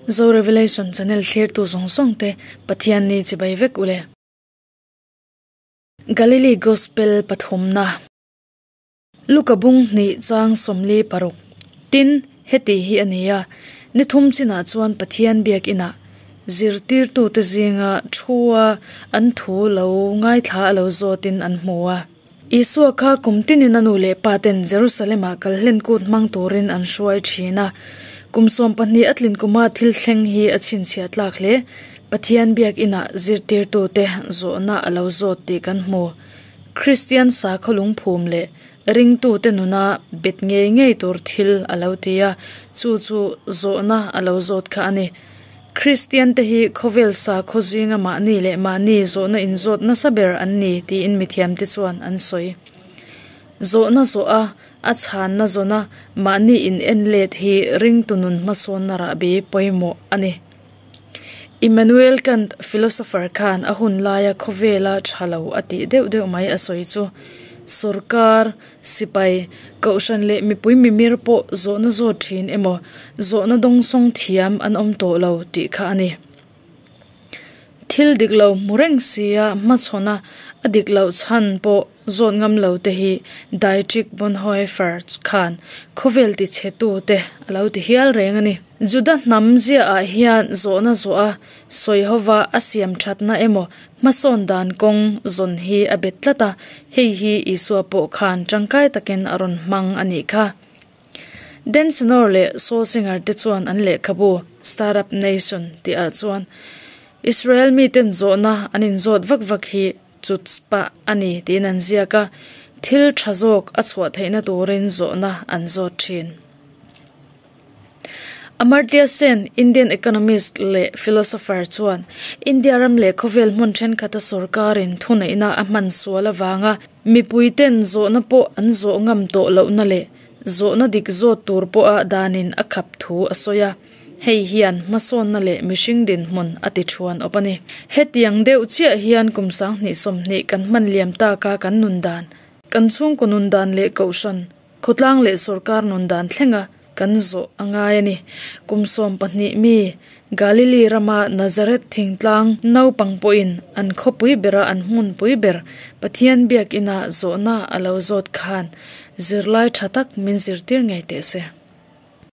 Zo Revelation channel thlirtu zawng zawng te Pathian ni chibai vek ule. Galilee Gospel pathumna. Luka bung hnih chang 46. Tin, heti hi a ni a, ni thum chinah chuan Pathian biakinah zirtirtute zinga thua an thu lo ngaithla a lo zawtin an hmu a. Isua kha kum tinin a nu leh pa ten Jerusalem-ah kal hlen kut hmang turin an hruai thin a. Kum 12 a tlin kuma thil thleng hi a chhinchhiah tlak hle. Pathian biakinah zirtirtute zawhna a lo zawt tih kan hmu. Kristian sakhaw lungphum leh ringtute nuna bet ngei ngei tur thil a lo ti a, chu chu zawhna a lo zawt kha a ni. Kristian te hi khawvel sakhaw zinga mahni leh mahni zawhna inzawt nasa ber an ni tiin mithiam te chuan an sawi. Zawhna zawh a, a chhanna zawna mahni in en let hi ringtu nun hmasawnna rahbi pawimawh a ni. Immanuel Kant philosopher khan a hun laia khawvela tha lo a tih deuh deuh mai a sawi chu sorkar, sipai, kohhran leh mipui mimir pawh zawhna zawt thin emaw zawhna dawngsawng thiam an awm tawh lo tih kha a ni. Thil dik lo hmu reng sia hmachhawn a a dik loh chhan pawh zawt ngam lo te hi Dietrich Bonhoeffer khan khawvel ti chhe tu te a lo ti hial reng a ni. Juda hnam ziaah hian zawhna zawh a sawi hova a siam thatna emaw hmasawn dan kawng zawn hi a bet tlat a, hei hi Isua pawh khan tangkai takin a rawn hmang a nih kha. Dan Senor leh Saul Singer te chuan an lehkhabu Startup Nation tihah chuan Israel miten zawhna an inzawt vak vak hi chutzpah a ni tiin an ziak a, thil tha zawk a chhuah theihna turin zawhna an zawt thin. Amartya Sen, Indian economist leh philosopher chuan India ram leh khawvel hmun thenkhat a sorkarin thuneihna a hman sual avanga mipui ten zawhna pawh an zawh ngam tawh lohna leh zawhna dik zawt tur pawha danin a khap thu a sawi a, hei hian hmasawnna leh mihring dinhmun a ti thuan awp a ni. Hetiang deuh chiah hian kum 2020 kan hman liam taka kan nun dan, kan chhungkaw nun dan leh kohhran, khawtlang leh sorkar nun dan thlenga kan zawh a ngai a ni. Kum 12 mi Galilee rama Nazareth thingtlang naupang pawhin an khawpui bera an hmunpui ber Pathian biakina zawhna a lo zawt khan zirlai tha tak min zirtir ngei teh se.